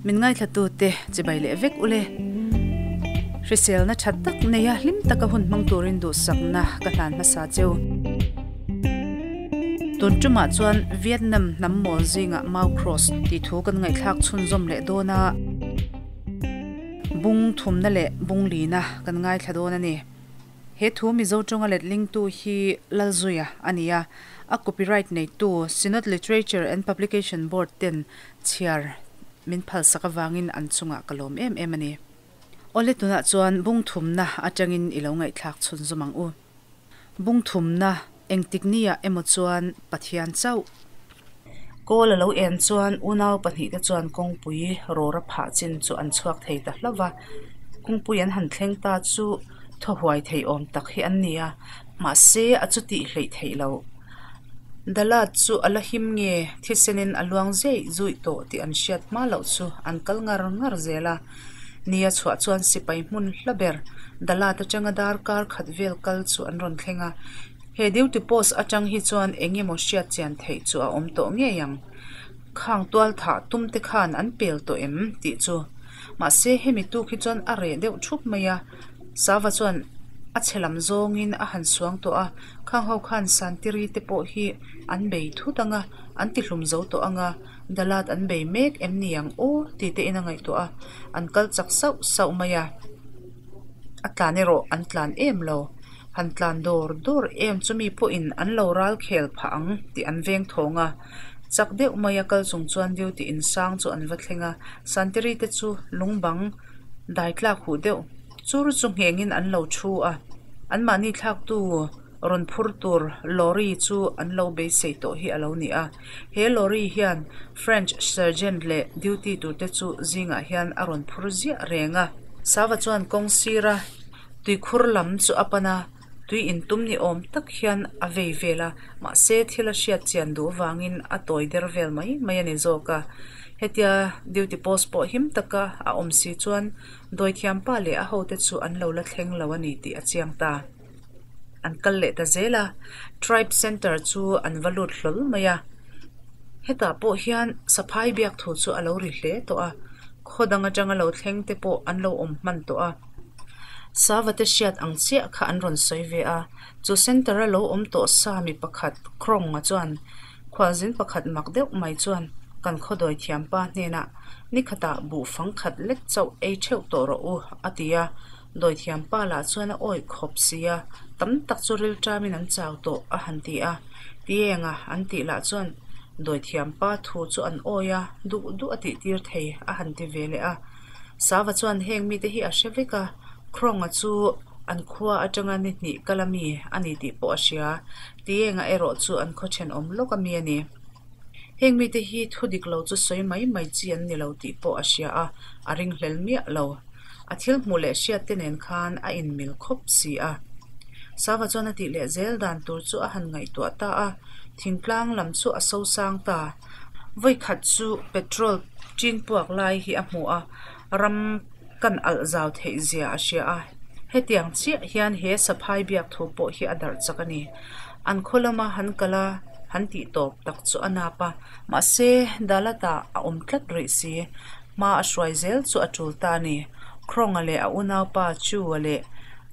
Min ngaithlatute chibai leh vek ule. Hriselna tha tak neia hlim taka hun hmang turin duhsakna ka hlan hmasa cheu. Tun tumah chuan Vietnam hnam mawl zingah Mau Cross tih thu kan ngaihthlak chhunzawm leh dawn a, bung thumna leh bung lina kan ngaithla dawn a ni. He thu Mizo tawnga letlingtu hi Lalzuia a ni a, a copyright neitu Synod Literature and Publication Board ten chhiar min phalsak avangin an chungah ka lawm em em a ni. Awle tunah chuan bung thumna atangin i lo ngaihthlak chhunzawm ang u. Bung thumna engtik niah emaw chuan Pathian chauh. Kawl a lo en chuan unau pahnihte chuan kawngpui rawra phah chin chu an chhuak thei ta hlauh va, kawngpui an han thleng ta chu thaw huai thei awm tak hi an ni a, mahse a chu tih hleih theih loh. Dalat chu a la him nge thisenin a luang zeih zuih tawh tih an hriat hma loh chu an kal ngar ngar zel a, nia chhuah chuan sipai hmun hla ber Dalat atanga darkar khat vel kal chu an rawn thleng a, He duty post atang hi chuan eng emaw hriat chian theih chu a awm tawh ngei ang. Khang tual thah tum te khan an pel tawh em? tih chu. Mahse hemi tuk hi chuan a reh deuh thup mai a. Sava chuan a chhe lam zawngin a han suang tawh a, khang ho khan Santiri te pawh hi an bei thut ang a, an ti hlum zo tawh ang a, Dalat an bei mek em ni ang aw? tih te in a ngaihtuah a, an kal chak sauh sauh mai a. A tlan erawh an tlan em lo. Han tlan dawr dawr em chumi pawhin an lo ral khel phah ang tih an veng thawng a. Chak deuh maia kal chung chuan duty insang chu an va thleng a, Santiri te chu lung bang dai tlak huh deuh chur chu nghengin an lo thu a. Anmahni thlaktu rawn phur tur lorry chu an lo beisei tawh hi a lo ni a. He lorry hian French sergeant leh duty turte chu zingah hian a rawn phur ziah reng a. Sava chuan kawng sira Tuikhur lam chu a pan a, tui intum ni awm tak hian a vei vel a, mahse thil a hriat chian duh vangin a tawi der vel mai mai a ni zawk a. Hetia duty post pawh him taka a awm si chuan dawithiam pa leh a hote chu an lo la thleng lo a ni tih a chiang ta. An kal leh ta zel a, tribe centre chu an va lut hlawl mai a. Hetah pawh hian saphai biak thu chu a lo ri hle tawh a, khaw dang atanga lo thleng te pawh an lo awm hman tawh a. Savate hriat ang chiah kha an rawn sawi ve a, chu centre a lo awm tawh sa mi pakhat Kronga chuan khualzin pakhat mak deuh mai chuan kan khawdawi thiampa hnenah ni khatah buh fang khat lek chauh ei theuh tawh rawh u a ti a, dawi thiampa lah chuan a awih khawp si a, tam tak chu rilṭamin an chau tawh a han ti a, Tienga an tih lah chuan dawi thiampa thu chu an awi a, duh duh a tihtir thei a han ti ve leh a. Sava chuan heng mite hi a hre vek a, Khrawnga chu an khua atanga ni hnih kal a mi a ni tih pawh a hria. Tienga erawh chu an khaw thenawm lawk a mi a ni. Heng mite hi thu dik lo chu sawi mai mai chi an ni lo tih pawh a hria a, a ringhlel miah lo. A thil hmuh leh hriat te nen khan a inmil khawp si a. Sava chuan a tih leh zel dan tur chu a han ngaihtuah ta a, thingtlang lam chu a sosang ta. Vawikhat chu petrol chin puak lai hi a hmu a, ram kan alh zau theih zia a hria a. Hetiang chiah hian he saphai biak thu pawh hi a darh chak a ni. An khaw lama han kal a, han tih tawp tak chu a nap a, mahse Dalat-ah a awm tlat rih si. Hma a hruai zel chu a tul ta a ni. Khrawnga leh a unaupa Chu-a leh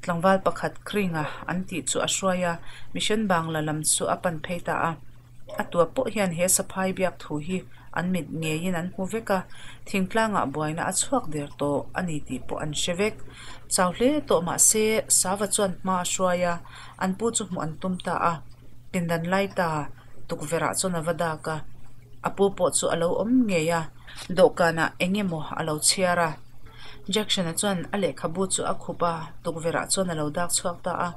tlangval pakhat Kringa an tih chu a hruai a, Mission Bangla lam chu a pan phei ta a. A tua pawh hian he saphai biak thu hi an mit ngeiin an hmu vek a, thingtlangah buaina a chhuak der tawh a ni tih pawh an hre vek. Chau hle tawh mah se Sava chuan hma a hruai a, an pu chu hmuh an tum ta a. Pindan lai ta tukverhah chuan a va dak a, a pu pawh chu a lo awm ngei a, dawhkanah eng emaw a lo chhiar a. Jackson-a chuan a lehkhabu chu a khup a, tukverhah chuan a lo dak chhuak ta a,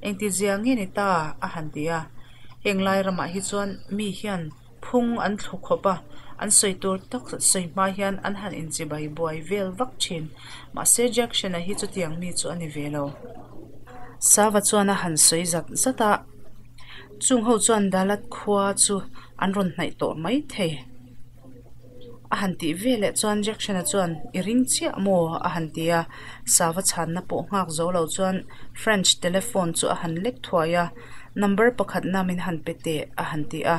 Engtizia nge ni ta? a han ti a. Heng lai ramah hi chuan mi hian phung an thlu khawp a, an sawi tur tak sawi hma hian an han inchibai buai vel vak thin. Mahse Jackson-a hi chutiang mi chu a ni ve lo. Sava chuan a han sawi zat zat a, chung ho chuan Dalat khua chu an rawn hnaih tawh mai thei. A han tih veleh chuan Jackson-a chuan i ring chiah maw? a han ti a, sava chhanna pawh nghak zo lo chuan French telephone chu a han lek thuai a, number pakhat na min han pe teh a han ti a.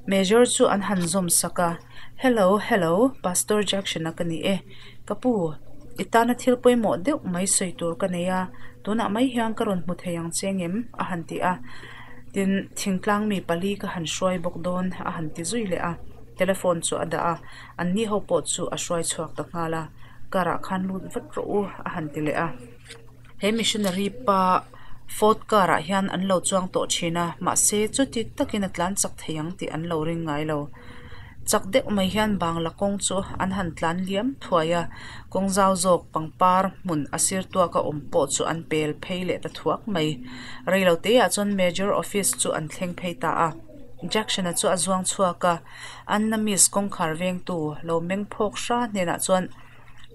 Major chu an han zawm sak a, Hello, hello, Pastor Jackson-a ka ni e. Ka pu, i tana thil pawimawh deuh mai sawi tur ka nei a, tunah mai hian ka rawn hmu thei ang che ngem? a han ti a. Tin, thingtlang mi pali ka han hruai bawk dawn a han ti zui leh a. Telephone chu a dah a, anni ho pawh chu a hruai chhuak ta nghal a. Car ah khan lut vat rawh u a han ti leh a. He missionary pa Ford car ah hian an lo chuang tawh thin a, mahse chuti takin a tlan chak thei ang tih an lo ring ngai lo. Chak deuh mai hian bangla kawng chu an han tlan liam thuai a, kawng zau zawk pangpar hmun a sir tuaka awm pawh chu an pel phei leh ta thuak mai. Reilo teah chuan Major office chu an thleng phei ta a. Jackson-a chu a zuang chhuak a, Anna Miss kawngkhar vengtu lo meng phawk hra hnenah chuan,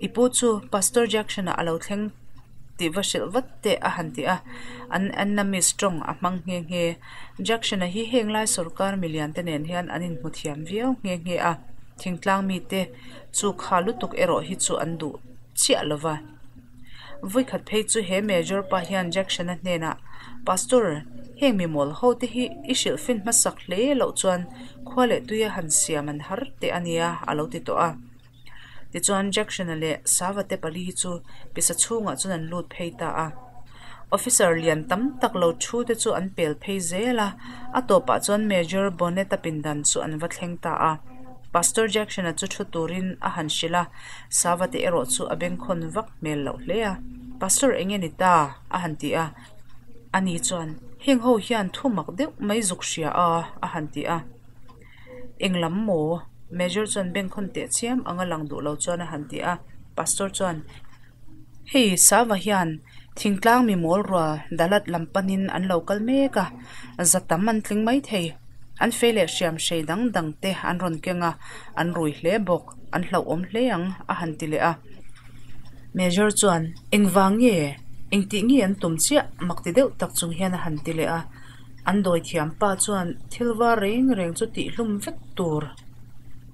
I pu chu Pastor Jackson-a a lo thleng tih va hrilh vat teh a han ti a, an Anna Miss tawng a hmang nghe nghe. Jackson-a hi heng lai sawrkar milian te nen hian an inhmu thiam viau nghe nghe a, thingtlang mite chu kha lutuk erawh hi chu an duh chiah lo va. Vawikhat phei chu he Major pa hian Jackson-a hnenah, Pastor, heng mi mawl ho te hi i hrilh fin hmasak hle loh chuan khua leh tuia han siam an har teh a nia a lo ti tawh a. Tichuan Jackson-a leh Sava te pali chu pisa chhungah chuan an lut phei ta a. Officer lian tam tak lo thu te chu an pel phei zel a, a tawpah chuan Major Bonnet-a pindan chu an va thleng ta a. Pastor Jackson-a chu thu turin a han hrilh a, Sava te erawh chu a bengkhawn vak hmel loh hle a. Pastor eng nge ni ta? a han ti a. Ani chuan, Heng ho hian thu mak deuh mai zuk hria a, a han ti a. Eng lam maw? Major chuan bengkhawn teh chiam anga lang duh lo chuan a han ti a. Pastor chuan, Hei Sava hian thingtlang mi mawl rual Dalat lam panin an lo kal mek a, za tam an tling mai thei. An fei leh hriam hrei dang dang te an rawn keng a, an rui hle bawk, an hlauhawm hle ang a han ti leh a. Major chuan, Engvang nge? Engtih nge an tum chiah? mak ti deuh tak chung hian a han ti leh a. An dawi thiam pa chuan thil var reng reng chu tihhlum vek tur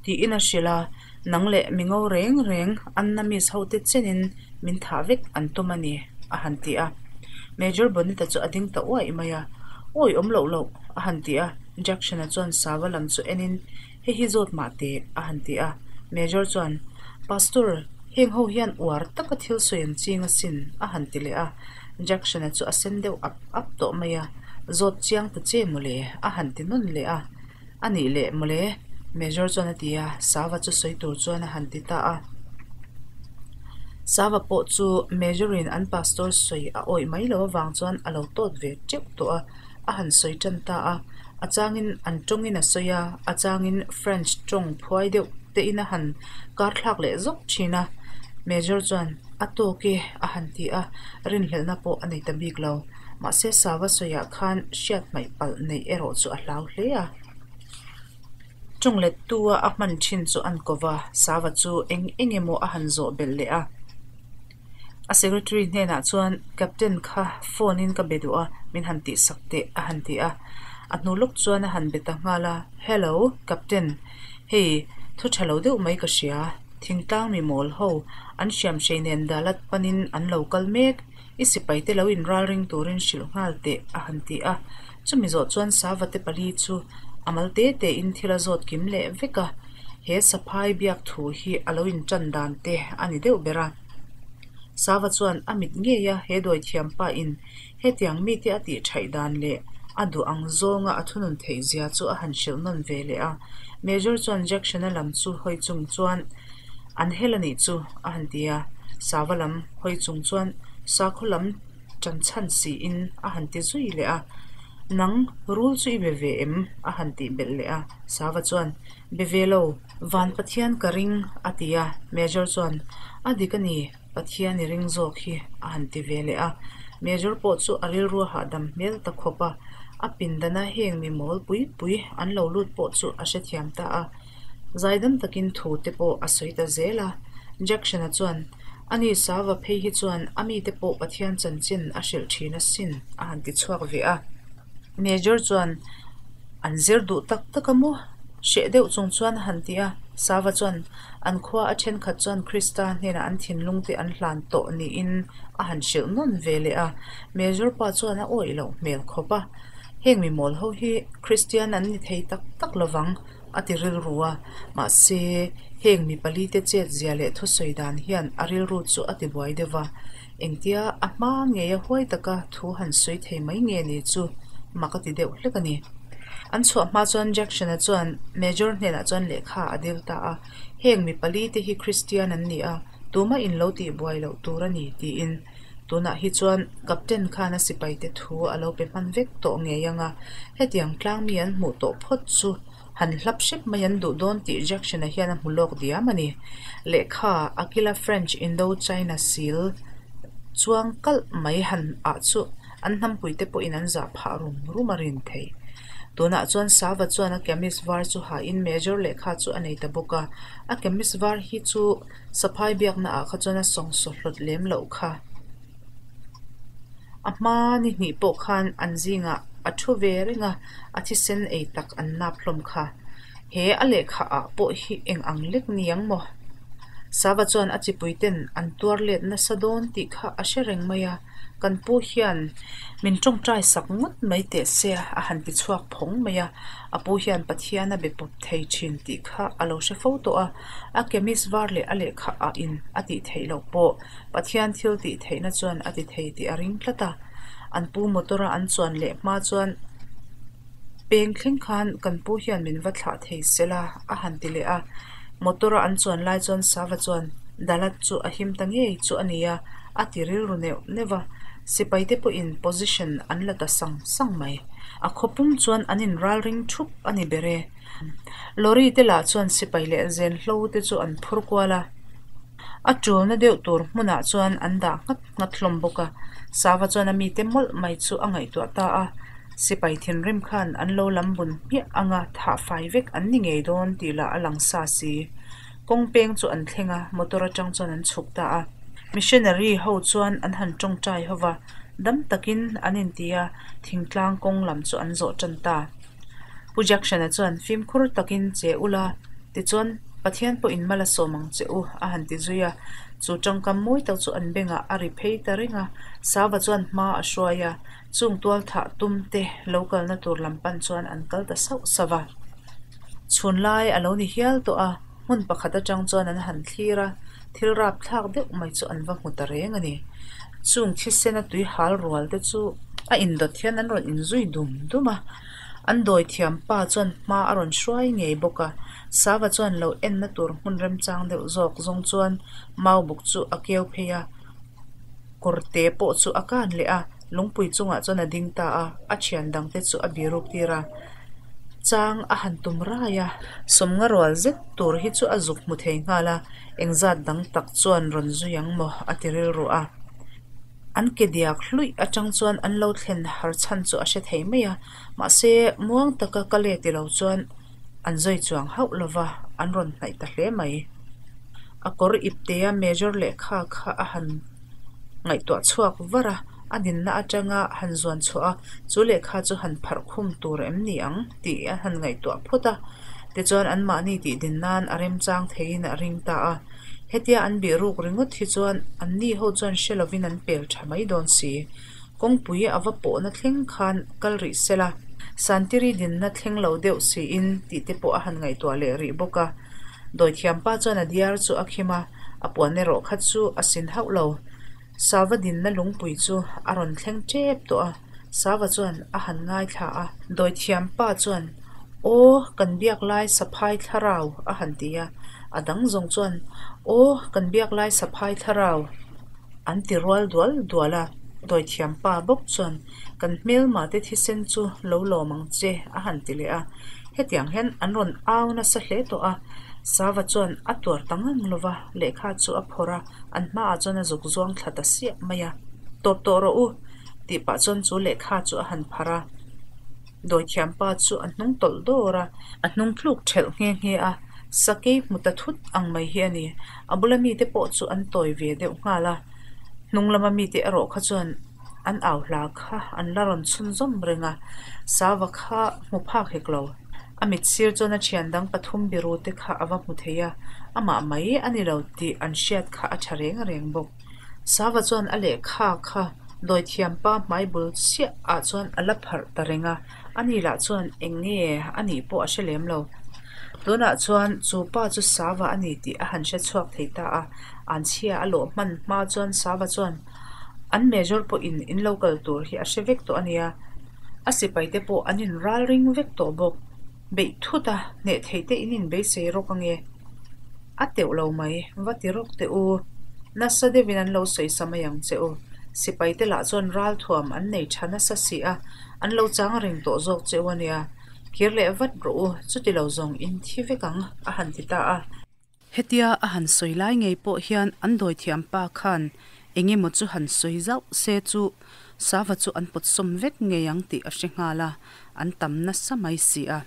tiin a hrilh a, nang leh mi ngo reng reng Annamese ho te chenin min thah vek an tum a ni a han ti a. Major Bonita chu a ding ta uaih mai a, Awi awm loh loh a han ti a, Jackson-a chuan Sava lam chu enin Hei hi zawt mah teh a han ti a. Major chuan Pastor, heng ho hian uar taka thil sawi an ching asin a han ti leh a. Jackson-a chu a sen deuh ap ap tawh mai a, Zawt chiang ta che mawle a han ti nawn leh a. A nih leh mawle, Major chuan a ti a, Sava chu sawi tur chuan a han ti ta a. Sava pawh chu Major-in an pastor sawi a awih mai lo avang chuan a lo tawt ve teuh tawh a, a han sawi tan ta a. A changin an tawngin a sawi a, a changin French tawng phuai deuh tein a han kar thlak leh zawk thin a. Major chuan, A tawk e, a han ti a, rinhlelhna pawh a nei ta bik lo. Mahse Sava sawiah khan hriat hmaih palh neih erawh chu a hlau hle a. Tawng lettu-a a hman thin chu an ko va, Sava chu eng eng emaw a han zawh belh leh a. A secretary hnenah chuan Captain kha phone in ka be duh a, min han tihsak teh a han ti a. A hnu lawk chuan a han be ta nghal a, Hello, Captain, hei thu tha lo deuh mai ka hria, thingtlang mi mawl ho an hriam hrei nen dalat panin an lo kal mek, i sipai te lo inralring turin hrilh nghal teh a han ti a. Chumi zawh chuan Sava te pali chu a mal te te in thil a zawt kim leh vek a. He saphai biak thu hi a lo intan dan te a ni deuh ber a. Sava chuan a mit ngei a he dawithiam pa in hetiang mite a tih thaih dan leh a duh ang zawnga a thunun theih zia chu a han hrilh nawn ve leh a. Major chuan Jackson-a lam chu hawi chung chuan an hel a nih chu a han ti a. Sava lam hawi chung chuan sakhaw lam ṭan chhan siin a han ti zui leh a. Nang rul chu i be ve em? a han tih belh leh a. Sava chuan Be ve lo, van Pathian ka ring a ti a, Major chuan, A dik a ni, Pathian i ring zawk hi a han ti ve leh a. Major pawh chu a rilru a hahdam hmel ta khawp a, a pindana heng mi mawl pui pui an lo lut pawh chu a hrethiam ta a. Zaidam takin thu te pawh a sawi ta zel a. Jackson-a chuan, Ani Sava phei hi chuan a mite pawh Pathian chanchin a hrilh thin asin a han ti chhuak ve a. Major chuan an zir duh tak tak a maw? Hreh deuh chung chuan a han ti a. Sava chuan an khua a thenkhat chuan Krista hnenah an thinlung te an hlan tawh niin a han hrilh nawn ve leh a. Major pa chuan a awih loh hmel khawp a. Heng mi mawl ho hi Kristian an ni thei tak tak lovang. a ti rilru a. Mahse, heng mi palite chet zia leh thusawi dan hian a rilru chu a ti buai deuh va. Engtia a hma ngeia huai taka thu han sawi thei mai nge ni chu mak a ti deuh hlek a ni. An chhuah hma chuan Jackson-a chuan Major hnenah chuan lehkha a dil ta a, Heng mi palite hi Kristian an ni a, tumah in lo tih buai loh tur a ni, tiin. Tunah hi chuan Captain khan a sipaite thu a lo pe hman vek tawh ngei ang a, hetiang tlang mi an hmuh tawh phawt chu han hlap hrep mai an duh dawn tih Jackson-a hian a hmu lawk diam a ni. Lehkha, Akila French Indo-China sil chuang kalh mai han ah chu an hnampuite pawhin an zah phah rum rum a rin thei. Tunah chuan Sava chuan a kamis var chu hain Major lehkha chu a nei ta bawk a, a kamis var hi chu Saphai biakna ah kha chuan a sawngsaw hlawt lem loh kha. A hma ni hnih pawh khan an zingah a thu ve reng a, a thisen ei tak an nap hlawm kha. He a lehkha ah pawh hi eng ang lek ni ang maw? Sava chuan a chipui ten an tuar let nasa dawn tih kha a hre reng mai a, kan pu hian min tawngtai sak ngawt mai teh se a han ti chhuak phawng mai a, a pu hian Pathian a be pawp thei thin tih kha a lo hre fo tawh a, a kemis var leh a lehkha ah in a tih theih loh pawh Pathian thil tih theihna chuan a ti thei tih a ring tlat a. An pu motor a an chuan leh hma chuan peng thleng khan kan pu hian min va thlah thei se la a han ti leh a. Motor a an chuan lai chuan Sava chuan Dalat chu a him ta ngei chu a ni a, a ti rilru neuh neuh a. Sipai te pawhin position an la ta sang sang mai. A khawpum chuan an inralring thup a ni ber e. Lorry te lah chuan sipai leh zen hlo te chu an phur kual a. A tulna deuh tur hmunah chuan an dah nghat nghat hlawm bawk a, Sava chuan a mite mawlh mai chu a ngaihtuah ta a, sipai thinrim khan an lo lam bun hmiah anga thah fai vek an ni ngei dawn tih lah a lang sa si. Kawng peng chu an thleng a, motor atang chuan an chhuk ta a. Missionary ho chuan an han tawngtai ho va, dam takin an inti a, thingtlang kawng lam chu an zawh tan ta. Pu Jackson-a chuan fimkhur takin che ula, tichuan Pathian pawhin mal a sawm ang che u, a han ti zui a. Chu tangkam mawi tak chu an bengah a ri phei ta reng a, Sava chuan hma a hruai a, chung tual thah tum te lo kalna tur lam pan chuan an kal ta sauh sauh va. Chhun lai a lo ni hial tawh a, hmun pakhat atang chuan an han thlir a, thil rap thlak deuh mai chu an va hmu ta reng a ni. Chung thisena tui hal rual te chu a indawt hian an rawn inzui dum dum a, an dawi thiam pa chuan hma a rawn hruai ngei bawk a, Sava chuan lo enna tur hmun remchang deuh zawk zawng chuan mau buk chu a keu phei a, kawrte pawh chu a kan leh a, lungpui chungah chuan a ding ta a, a thian dangte chu a biruk tir a. Chang a han tum rai a. Sawmnga rual zet tur hi chu a zuk hmu thei nghal a, engzat dang tak chuan rawn zui ang maw a ti rilru a. An ke diak hluih atang chuan an lo thlen har chhan chu a hre thei mai a, mahse muang taka ka let ti lo chuan an zui chuang hauh lova an rawn hnaih ta hle mai. A kawr iptea Major lehkha kha a han ngaihtuah chhuak var a, a dinna atanga han zuan chhuah a, chu lehkha chu han pharh khum tur em ni ang tih a han ngaihtuah phawt a, tichuan anmahni tih din nan a remchang theiin a ring ta a. Hetia an bih ruk ringawt hi chuan anni ho chuan hre lovin an pel tha mai dawn si. Kawngpui a va pawhna thleng khan kal rih se la, Santiri dinna thleng lo deuh siin tih te pawh a han ngaihtuah leh rih bawk a. Dawithiampa chuan a diar chu a khim a, a puan erawh kha chu a sin hauh lo. Sava dinna lungpui chu a rawn thleng tep tawh a, Sava chuan a han ngaithla a. Dawithiampa chuan, Aw, kan biak lai saphai thlarau, a han ti a. A dang zawng chuan, Aw, kan biak lai saphai thlarau, an ti rual dual dual a. Dawithiampa bawk chuan, Kan hmelmate thisen chu lo lawm ang che, a han ti leh a. Hetiang hian an rawn au nasa hle tawh a, Sava chuan a tuar ta ngang lo va, lehkha chu a phawrh a, an hmaah chuan a zuk zuang thla ta siah mai a. Tawp tawh rawh u, tih pah chuan chu lehkha chu a han pharh a. Dawithiampa chu a hnung tawlh dawr a, a hnung tluk thelh nghe nghe a, sakei hmu ta thut ang mai hi a ni. A bula mite pawh chu an tawi ve deuh nghal a, hnung lama mite erawh kha chuan an au hla kha an la rawn chhunzawm reng a, sava kha hmu phak hek lo. A mit sir chuan a thian dang pathum biru te kha a va hmu thei a, amah mai a ni lo tih an hriat kha a tha reng reng bawk. Sava chuan a lehkha kha dawithiam pa hmai bul chiah ah chuan a la pharh ta reng a, ani lah chuan eng nge a nih pawh a hre lem lo. Tunah chuan chu pa chu Sava a ni tih a han hre chhuak thei ta a, anchhia a lawh hman hma chuan Sava chuan an Major pawhin in lo kal tur hi a hre vek tawh a nia, a sipai te pawh an inral ring vek tawh bawk. Beih thut a, hneh theih te in inbeisei rawk ange. A teuh lo mai, va ti rawk teh u. Nasa deuhin an lo sawisa mai ang che u. Sipai te lah chuan ralthuam an nei tha nasa si a, an lo chang reng tawh zawk che u a nia. Kir leh vat rawh u, chuti lo zawng in thi vek ang, a han ti ta a. Hetia a han sawi lai ngei pawh hian an dawithiam pa khan eng emaw chu han sawi zauh se chu Sava chu an pawt sawm vek ngei ang tih a hre nghal a, an tam nasa mai si a.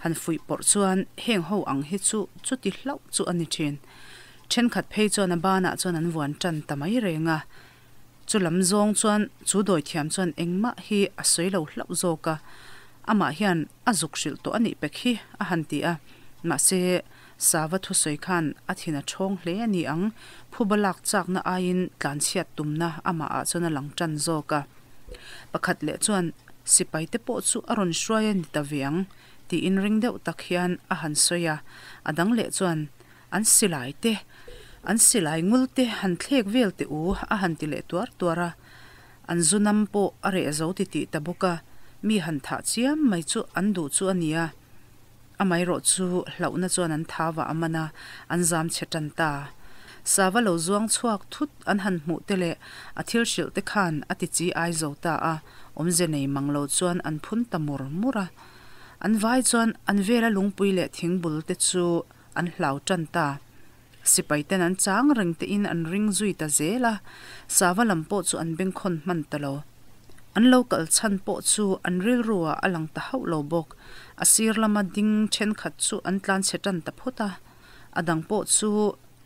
Han fuih pawrh chuan heng ho ang hi chu chuti hlauh chu a ni thin. Thenkhat phei chuan a banah chuan an vuan tan ta mai reng a. Chu lam zawng chuan chu dawithiam chuan engmah hi a sawi lo hlauh zawk a, amah hian a zuk hrilh tawh a nih pek hi a han ti a. Mahse, Sava thusawi khan a thin a ṭhawng hle a ni ang, phuba lak chakna aiin tlanchhiat tumna amahah chuan a lang ṭan zawk a. Pakhat leh chuan sipai te pawh chu a rawn hruai a ni ta ve ang tiin ring deuh tak hian a han sawi a, a dang leh chuan an silai te, an silai ngul te han thlek vel teh u a han ti leh tuar tuar a, an zu nam pawh a reh zo titih ta bawk a, mi han thah chiam mai chu an duh chu a nia. Amaherawh chu hlauhna chuan an thau ah a man a, an zam chhe tan ta. Sava lo zuang chhuak thut an han hmuh te leh a thil hrilh te khan a ti chi ai zo ta a, awmze nei mang lo chuan an phun ta mur mur a. An vai chuan an vela lungpui leh thingbul te chu an hlau tan ta. Sipai ten an chang reng te in an ring zui ta zel a, Sava lam pawh chu an bengkhawn hman ta lo. An lo kal chhan pawh chu an rilru ah a lang ta hauh lo bawk. A sir lama ding thenkhat chu an tlan chhe tan ta phawt a, a dang pawh chu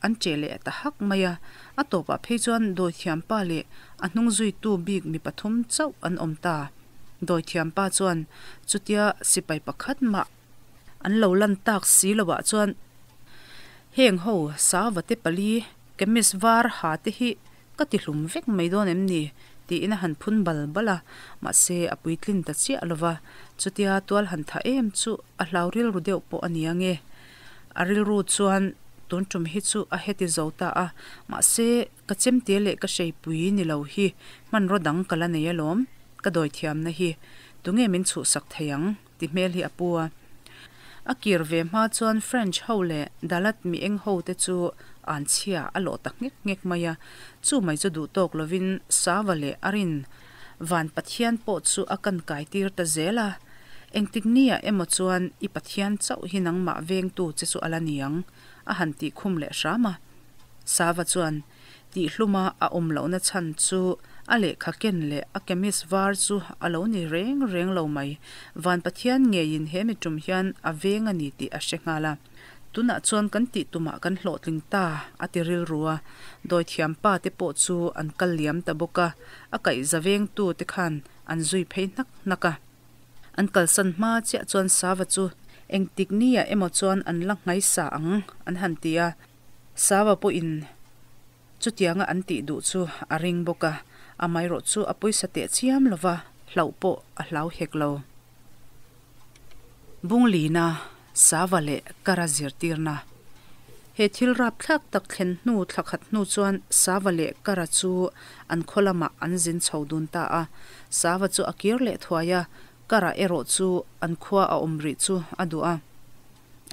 an che leh ta hak mai a. A tawpah phei chuan Dawithiam pa leh a hnung zuitu bik mi pathum chauh an awm ta. Dawithiam pa chuan chutia sipai pakhat mah An lo lan tak si loah chuan heng ho sava te pali kamis var ha te hi ka ti hlum vek mai dawn em ni tiin a han phun bal bal a, mahse a puitlin ta chiah lo va, chutia tual han tha em chu a hlau rilru deuh pawh a ni ange. A rilru chuan tun tum hi chu a heti zo ta a, mahse ka chemte leh ka hreipui ni lo hi hmanraw dang ka la nei alawm, ka dawithiamna hi tunge min chhuhsak thei ang? Ti hmel hi a pu a. A kir ve hma chuan French ho leh Dalat mi eng ho te chu an chhia a lawh ta nghek nghek mai a. Chu mai chu duh tawk lovin Sava leh a rin Van Pathian pawh chu a kan kai tir ta zel a. Engtik nia emaw chuan i Pathian chauh hi nangmah vengtu che chu a la ni ang, a han tih khum leh hram a. Sava chuan Tihluma a awm lohna chhan chu a lehkha ken leh a kemis var chu a lo ni reng reng lo mai. Van Pathian ngeiin he mi tum hian a veng a ni tih a hre nghal a. Tunah chuan kan tih tumah kan hlawhtling ta, a ti rilru a. Dawithiam pa te pawh chu an kal liam ta bawk a, a kaihza vengtu te khan an zui phei hnak hnak a. An kalsan hma chiah chuan Sava chu engtik niah emaw chuan an la nghaisa ang an han ti a. Sava pawhin chutianga an tih duh chu a ring bawk a, amaherawh chu a pawisa teh chiam lo va, hlauh pawh a hlau hek lo. Bunglina, Sava leh Kara zirtirna He thil rapthlak tak thlen hnu thla khat hnu chuan Sava leh Kara chu an khaw lamah an zin chho dun ta a. Sava chu a kir leh thuai a, Kara erawh chu an khua a awm rih chu a duh a.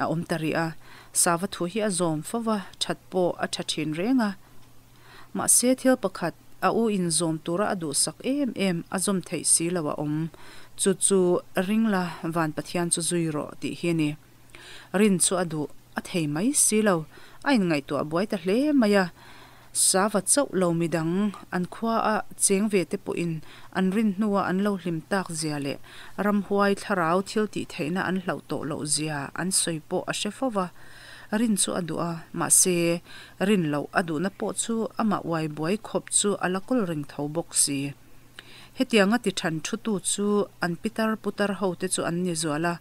A awm ta rih a, sava thu hi a zawm fo va, that pawh a tha thin reng a. Mahse thil pakhat, a u in zawm tura a duhsak em em a zawm theih si lo a awm. Chu chu ring la, Van Pathian chu zui rawh tih hi a ni. Rin chu a duh a thei mai si lo, a inngaihtuah buai ta hle mai a. Sava chauh lo midang an khua a cheng ve te pawhin an rin hnua an lo hlim tak zia leh ramhuai thlarau thil tih theihna an hlauh tawh loh zia an sawi pawh a hre fo va. Rin chu a duh a, mahse rin loh a duhna pawh chu amah uai buai khawp chu a la kawl reng tho bawk si. Hetianga ti than thutu chu an pitar putar ho te chu an ni zual a,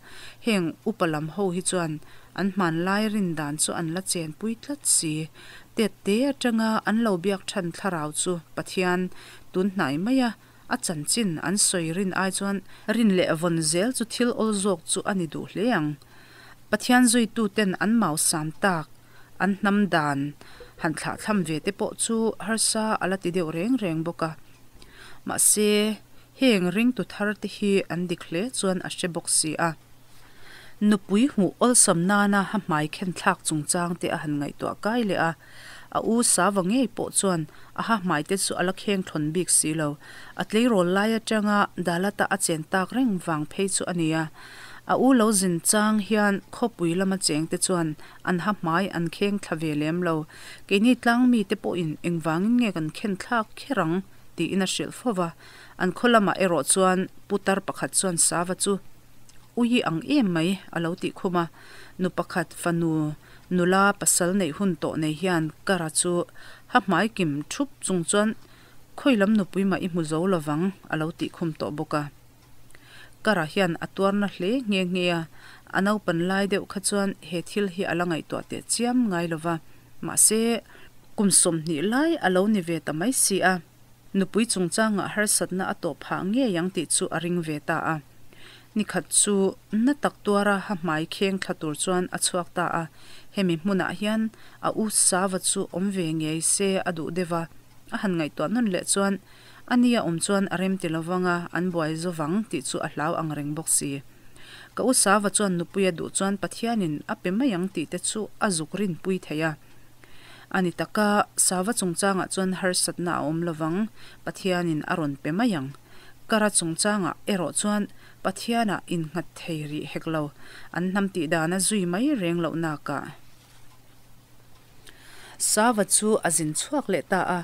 heng upa lam ho hi chuan an hmanlai rin dan chu an la chenpui tlat si. Tet te atanga an lo biak than thlarau chu Pathian tun hnai mai a, a chanchin an sawi rin ai chuan rin leh vawn zel chu thil awl zawk chu a ni duh hle ang. Pathian zuituten an mausam tak an hnam dan han thlahthlam ve te pawh chu harsa a la ti deuh reng reng bawk a. Mahse, heng ringtu thar te hi an dik hle chuan a hre bawk si a. Nupui hmuh awlsam nana ha hmai khen thlak chungchang te a han ngaihtuah kai leh a. A u Sava ngei pawh chuan a ha hmai te chu a la kheng thlawn bik si lo. A tleirawl lai atanga Dalata a chen tak reng vang phei chu a ni a. A u lo zin chang hian khawpui lama cheng te chuan an ha hmai an kheng thla ve lem lo. Keini tlang mite pawhin engvangin nge kan khen thlak kher ang? tiin a hrilh fo va. An khaw lamah erawh chuan putar pakhat chuan Sava chu Ui ang em mai a lo tih khum a. Nu pakhat fanu nula pasal neih hun tawh nei hian Kara chu ha hmai kim thup chung chuan khawi lam nupui mah i hmu zo lovang a lo tih khum tawh bawk a. Kara hian a tuarna hle nghe nghe a, a naupan lai deuh kha chuan he thil hi a la ngaihtuah teh chiam ngai lova, mahse kum 20 lai a lo ni ve ta mai si a, nupui chungchangah harsatna a tawh phah ngei ang tih chu a ring ve ta a. Nikhat chu na tak tuara ha hmai kheng thla tur chuan a chhuak ta a, hemi hmunah hian a u Sava chu awm ve ngei se a duh deuh a, a han ngaihtuah nawn leh chuan A ni a awm chuan a rem ti lovang a, an buai zo vang tih chu a hlau ang reng bawk si. Ka u Sava chuan nupui a duh chuan Pathianin a pe mai ang tih te chu a zuk rinpui thei a. A ni taka, Sava chungchangah chuan harsatna a awm lovang, Pathianin a rawn pe mai ang. Kara chungchangah erawh chuan Pathianah innghat thei rih hek lo, an hnam tih dana zui mai reng loh nakah. Sava chu a zin chhuak leh ta a.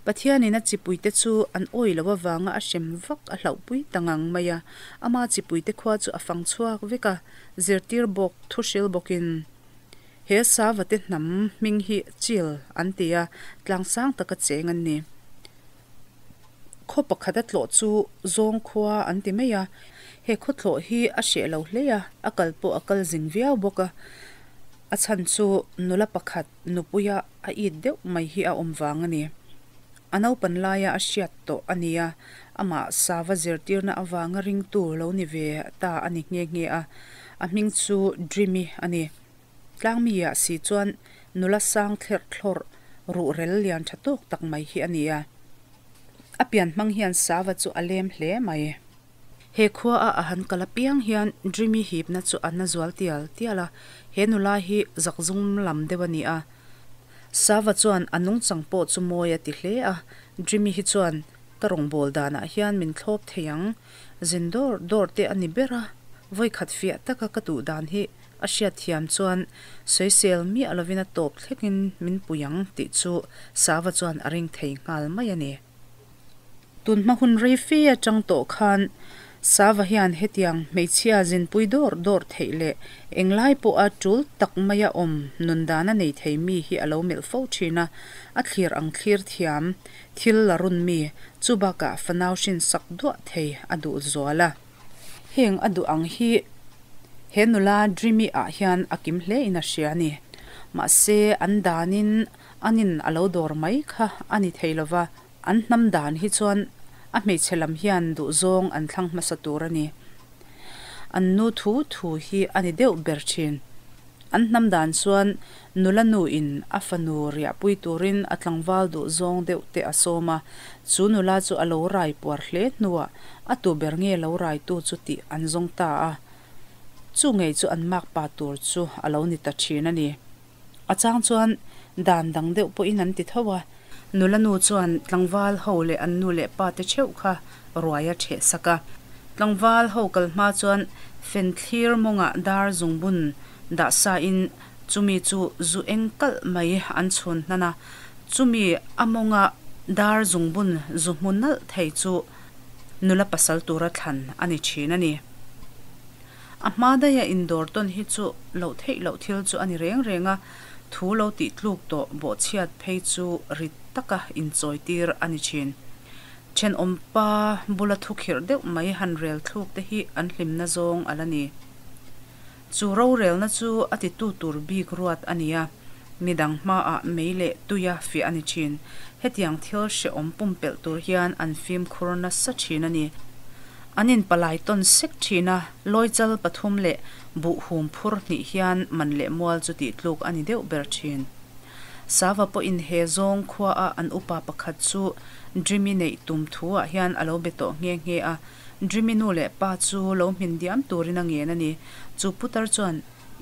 Pathianin a chipuite chu an awi loh avanga a hrem vak a hlauhpui ta ngang mai a. Ama chipuite khua chu a fang chhuak vek a, zirtir bawk, thuhril bawkin, He Savate hnam hming hi Chil an ti a, tlangsang taka cheng an ni. Khaw pakhat a tlawh chu Zawng khua an ti mai a, he khaw tlawh hi a hreh lo hle a, a kal pawh a kal zing viau bawk a. A chhan chu nula pakhat nupuia a it deuh mai hi a awm vang a ni. A naupan laia a hriat tawh a ni a, amah sava zirtirna avanga ringtu lo ni ve ta a ni nghe nghe a, a hming chu Dreamy a ni. Tlangmi-ah si chuan nula sang thlerh thlawrh ruhrel lian tha tawk tak mai hi a ni a. A pian hmang hian sava chu a lem hle mai. He khua a a han kal apiang hian Dreamy hipna chu a na zual tial tial a, he nula hi zakzum lam deuh a ni a. Sava chuan a nungchang pawh chu mawi a ti hle a, Dreamy hi chuan ka rawngbâwl danah hian min thlawp thei ang, zin dawr dawr te a ni ber a, vawikhat fiah taka ka duh dan hi a hriatthiam chuan sawisel miah lovin a tawp thlekin min pui ang tih chu Sava chuan a ring thei nghal mai a ni. Tun hma hun rei fe atang tawh khan Sava hian hetiang hmeichhia zinpui dawr dawr theih leh englai pawha tul tak maia awm nun dan a nei thei mi hi a lo melh fo thin a, a thlir ang thlir thiam thil la run mi, chu bakah fanau hrin sak duah thei a duh zual a. Heng a duh ang hi he nula Dreamy ah hian a kim hle in a hria a ni. Mahse an danin an in a lo dawr mai kha a ni thei lova, an hnam dan hi chuan a hmeichhe lam hian duhzawng an thlang hmasa tur a ni. An nu thu thu hi a ni deuh ber thin. An hnam dan chuan nula nu in a fanu riahpui turin a tlangval duh zawng deuh te a sawm a, chu nula chu a lo rai puar hle hnuah a tu ber nge lo raitu chu tih an zawng ta a, chu ngei chu an makpa tur chu a lo ni ta thin a ni. A chang chuan dan dang deuh pawhin an ti tho a. Nula nu chuan tlangval ho leh an nu leh pa te theuh kha ruai a theh sak a. Tlangval ho kal hma chuan fenthlir mawngah dar zungbun dah sa in chumi chu zu eng kalh mai an chhun hnan a. Chumi a mawnga dar zungbun zu hmu nalh thei chu nula pasal tura thlan a ni thin a ni. A hma daiha indawr tawn hi chu loh theih loh thil chu a ni reng reng a, thu lo tih tluk tawh bawhchhiat phei chu rit taka inchawitir a ni thin. Thenawmpa bula thu khirh deuh mai han rel thluk te hi an hlimna zawng a la ni. Chu rorelna chu a titu tur bik ruat a ni a, midang hmaah mei leh tuia fiah a ni thin. Hetiang thil hrehawm pumpelh tur hian an fimkhur nasa thin a ni. An inpalai tawn sek thin a, Lawichal pathum leh Buh hum phur hnih hian man leh mual chu tih tluk a ni deuh ber thin. Sava pawhin he zawng khuaah an upa pakhat chu Dreamy neih tum thuah hian a lo be tawh nghe nghe a. Dreamy nu leh pa chu lo hmin diam turin a ngen a ni. Chu putar chuan,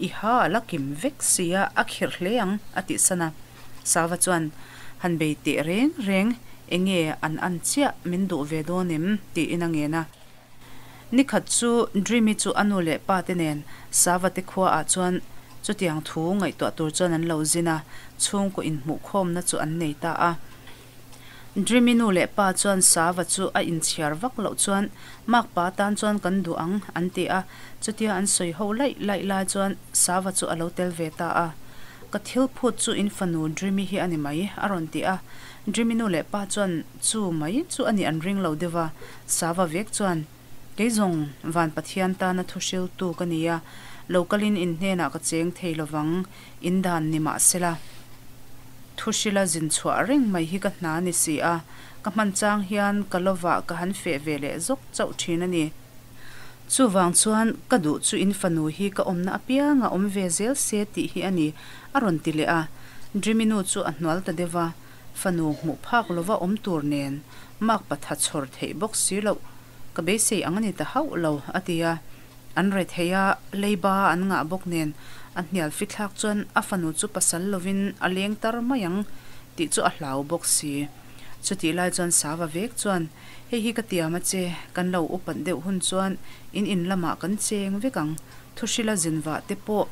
I ha a la kim vek sia, a khirh hle ang, a tih san a. Sava chuan, Han bei teh reng reng, enge an an chiah min duh ve dawn em? tiin a ngen a. Nikhat chu Dreamy chu a nu leh pa te nen Sava te khua ah chuan chutiang thu ngaihtuah tur chuan an lo zin a, chhungkaw inhmuhkhawmna chu an nei ta a. Dreamy nu leh pa chuan Sava chu a inchhiar vak loh chuan makpa tan chuan kan duh ang an ti a, chutia an sawi ho laih laih lai chuan Sava chu a lo tel ve ta a. Ka thil phut chu in fanu Dreamy hi a ni mai a rawn ti a. Dreamy nu leh pa chuan chu mai chu a nih an ring lo deuh a, Sava vek chuan, Kei zawng Van Pathian tana thu hriltu ka ni a, lo kalin in hnenah ka cheng thei lovang, in dan ni mah sela. Thu hrila zin chhuah reng mai hi ka hna ni si a, ka hman chang hian ka lovah ka han feh ve leh zawk chauh thin a ni. Chuvang chuan ka duh chu in fanu hi ka awmna apianga awm ve zel se tih hi a ni, a rawn ti leh a. Dreamy nu chu a hnual ta deuh va. Fanu hmuh phak lova awm tur nen mak patha chhawr theih bawk si loh ka beisei ang a ni ta hauh lo, a ti a. An re thei a, leiba an ngah bawk nen a hnial fithlak chuan a fanu chu pasal lovin a leng tar mai ang tih chu a hlau bawk si. Chutih lai chuan Sava vek chuan, Hei hi ka tiam a che, kan lo upat deuh hun chuan in in lamah kan cheng vek ang, thuhrila zinvah te pawh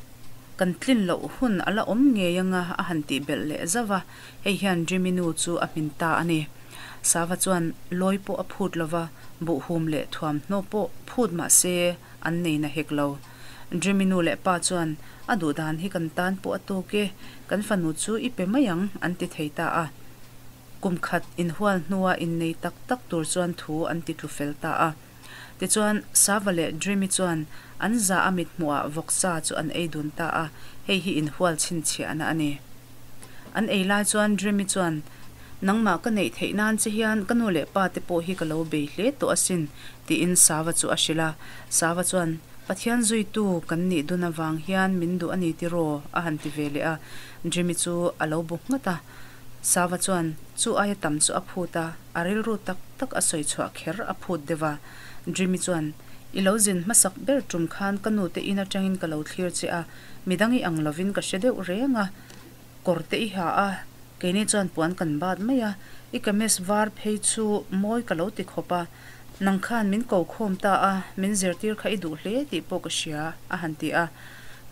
Kan tlin loh hun a la awm ngei anga a han tih belh leh zauh a, hei hian Jimmy nu chu a hmin ta a ni. Sava chuan lawi pawh a phut lo va, buhhum leh thuamhnaw pawh phut mah se an nei na hek lo. Jimmy nu leh pa chuan a duh dan hi kan tan pawh a tawk e, kan fanu chu i pe mai ang an ti thei ta a. Kum khat inhual hnua innei tak tak tur chuan thu an ti tlu fel ta a. Tichuan, Sava leh Dreamy chuan an za a mithmuhah vawksa chu an ei dun ta a, hei hi inhual chhinchhiahna a ni. An ei lai chuan Dreamy chuan, Nangmah ka neih theih nan che hian ka nu leh pa te pawh hi ka lo bei hle tawh asin, tiin Sava chu a hrilh a. Sava chuan, Pathian zuitu kan nih dun avang hian min duh a ni tiraw? a han ti ve leh a. Dreamy chu a lo bu nghat a. Sava chuan chu aia tam chu a phut a. A rilru tak tak a sawi chhuah kher a phut deuh a. Dreamy chuan, I lo zin hmasak ber tum khan ka nute in atangin ka lo thlir che a, midang i ang lovin ka hre deuh reng a. Kawr te i ha a, keini chuan puan kan bat mai a, i kamis var phei chu mawi ka lo ti khawp a. Nang khan min ko khawm ta a, min zirtir kha i duh hle tih pawh ka hria, a han ti a.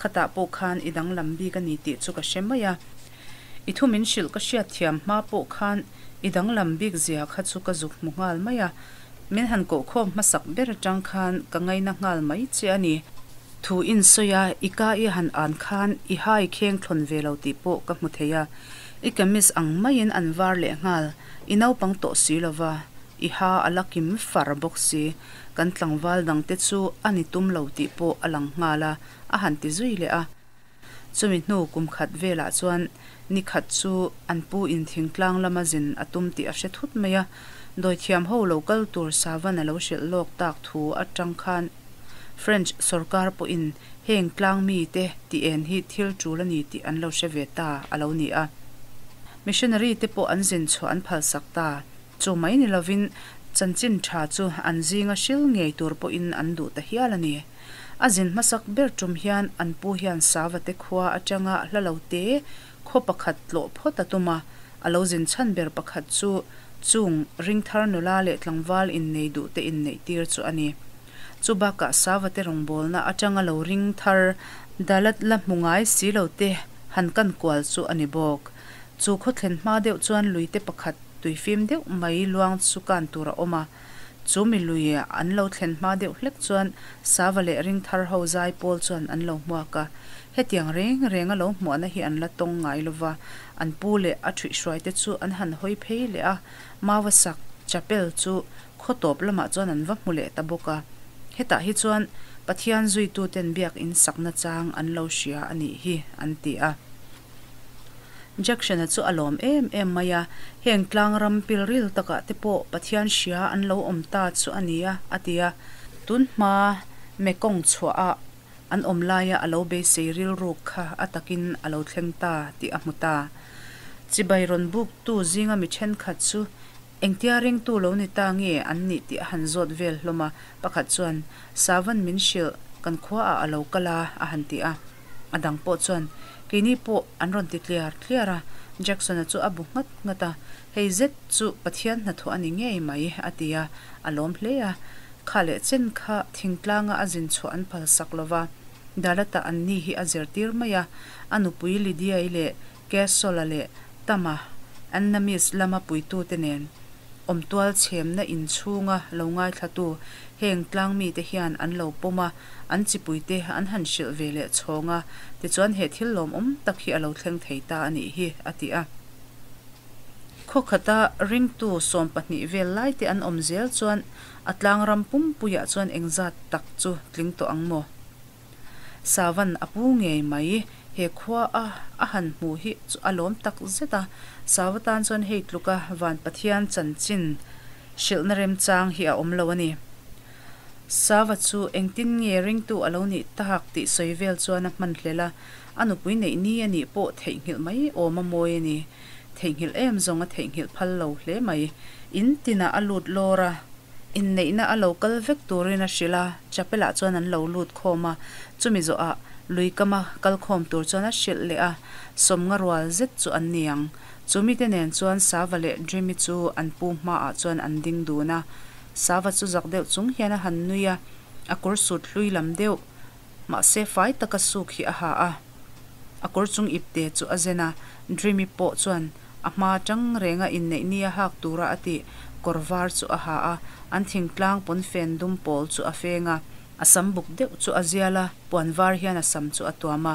Khatah pawh khan i danglam bik a ni tih chu ka hre mai a. I thu min hrilh ka hriat thiam hma pawh khan i danglam bik zia kha chu ka zuk hmu nghal mai a, min han kohkhawm hmasak ber atang khan ka ngaina nghal mai che a ni. Thu in sawi a, i ka i han an khan i hai kheng thlawn ve lo tih pawh ka hmu thei a, i kamis ang maiin an var leh nghal, i naupang tawh si lova, i ha a la kim far bawk si, kan tlangval dangte chu a ni tum lo tih pawh a lang nghal a, a han ti zui leh a. Chumi hnu kum khat velah chuan ni khat chu an pu in thingtlang lama zin a tum tih a hre thut mai a, dawithiam ho lo kal tur Savan a lo hrilh lawk tak thu atang khan French sorkar pawhin heng tlang mite tih en hi thil tul a ni tih an lo hre ve ta a lo ni a. Missionary te pawh an zin chhuah an phalsak ta. Chu mai ni lovin chanchin tha chu an zinga hril ngei tur pawhin an duh ta hial a ni. A zin hmasak ber tum hian an pu hian Savate khua atanga hla lo te khaw pakhat tlawh phawt a tum a, a lo zin chhan ber pakhat chu chung ringthar nula leh tlangval innei duh te inneih tir chu a ni. Chu bakah Savate rawngbawlna atanga lo ringthar Dalat la hmu ngai si lo te han kan kual chu a ni bawk. Chu khaw thlen hma deuh chuan luite pakhat tuifim deuh mai luang chu kan tur a awm a. Chu mi lui an lo thlen hma deuh hlek chuan Sava leh Ringthar ho zai pawl chuan an lo hmuak a. Hetiang reng reng a lo hmuahna hi an la tawng ngai lova, an pu leh a ṭhuihhruaite chu an han hawi phei leh a, Maua sak chapel chu khaw tawp lamah chuan an va hmu leh ta bawk a. Hetah hi chuan Pathian zuituten biakin sakna chang an lo hria a nih hi an ti a. Jackson-a chu a lawm em em mai a, Heng tlang ram pilril takah te pawh Pathian hria an lo awm ta chu a nia, a ti a. Tun hma Mekong chhuaha An awm laia a lo beisei rilruk kha a takin a lo thleng ta tih a hmu ta. Chibai rawn buktu zinga mi thenkhat chu engtia ringtu lo ni ta nge an nih tih a han zawt vel hlawm a, pakhat chuan, Savan min hrilh, kan khuaah a lo kal a, a han ti a. A dang pawh chuan, Keini pawh an rawn ti tliar tliar a. Jackson-a chu a bu nghat nghat a, Hei zet chu Pathian hnathawh a ni ngei mai, a ti a, a lawm hle a. Kha leh chen kha thingtlanga a zin chhuah an phal sak lo va, Dalat-a an ni hi a zirtir mai a, a nupui Lydia-i leh Castle-a leh Tama, Annamis lama puitute nen awmtual chhemna inchhunga lo ngaithlatu heng tlangmite hian an lo pawm a, an chipuite an han hrilh ve leh chhawng a, tichuan he thil lawmawm tak hi a lo thleng thei ta a nih hi, a ti a. Khaw khata ringtu 12 vel laite an awm zel chuan a tlangram pumpuiah chuan engzat tak chu tling tawh ang maw? Savan a pu ngei mai, he khua a a han hmuh hi chu a lawm tak zet a, Sava tan chuan hei tluka van Pathian chanchin hrilhna remchang hi a awm lo a ni. Sava chu engtin nge ringtu a lo nih tak tih sawi vel chuan a hman hlel a, a nupui neih ni a nih pawh theihnghilh mai awm a mawi a ni. Theihnghilh em zawng a theihnghilh phal lo hle mai. In tinah a lut lawr a. Inneihna a lo kal vek turin a hrilh a, chapel ah chuan an lo lut khawm a, chumi zawhah lui kama kal khawm tur chuan a hrilh leh a, sawmnga rual zet chu an ni ang. Chu mite nen chuan Sava leh Dreamy chu an pu hmaah chuan an ding dun a, Sava chu zak deuh chung hian a han nui a, a kawr sut hlui lam deuh, mahse fai taka suk hi a ha a, a kawr chung ipte chu a zen a, Dreamy pawh chuan A hma tang renga inneih nia hak tura a tih kawr var chu a ha a, an thingtlang pawnfen dum pawl chu a feng a, a sam buk deuh chu a zial a, puan var hian a sam chu a tuam a.